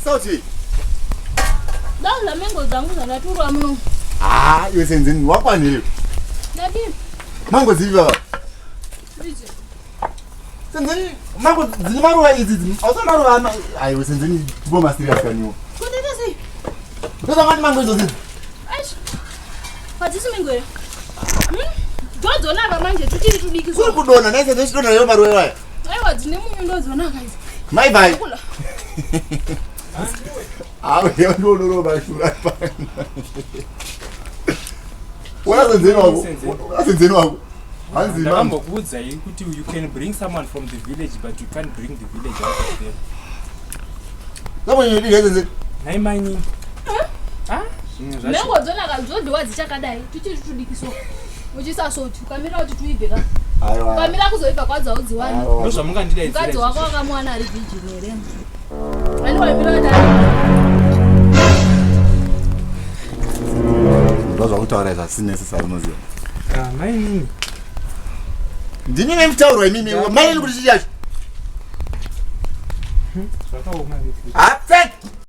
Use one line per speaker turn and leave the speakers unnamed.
Sauti.
Ndaudza mengo dzangu dzandaturwa muno.
Ah, iwe senzeni wakwanire.
Ndadii?
Mango dzipi baba?
Idzi.
Senzeni mango dzine maruva idzi idzi. Hausa maruva ano. Aiwe senzeni tipo maserious kaniwo.
Kundaita sei?
Ndozvangati mango idzo dzidzi.
Aish. Hadzisi mengo here? Ndodzonaka manje tuchiri tudiki
Kuri kudonha naye senzeni chidonha nayo maruva iwaya.
Aiwa dzine munyu ndodzonaka idzi.
Mai bye.
Kula.
Awe ndionorova shura pano. Wona senzeni wako. Wona senzeni wako. Hanzi mambo.
Ndakambokuudzai kuti you can bring someone from the village but you can't bring the village out of them.
Sabo nyidi senzeni.
Nhai mainini. Ah, zvinhu zvacho.
Mengo dzonaka dzodyiwa dzichakadai tuchiri tudiki so. Uchisa soti ukamira kuti tuibve ka.
Aiwa.
Ukamira kuzoibva kwadzo haudziwani.
Ndozvamungandidaidzira.
Mukadzi wako wakamuwana ari virgin here? Anyway, mira kuti ari.
Ndozvakutaura izvi asi necessary unoziva.
Ah, mainini.
Ndini nemutauro imimi. Mai kuti chii chacho?
Zvakaoma.
Ah, thank.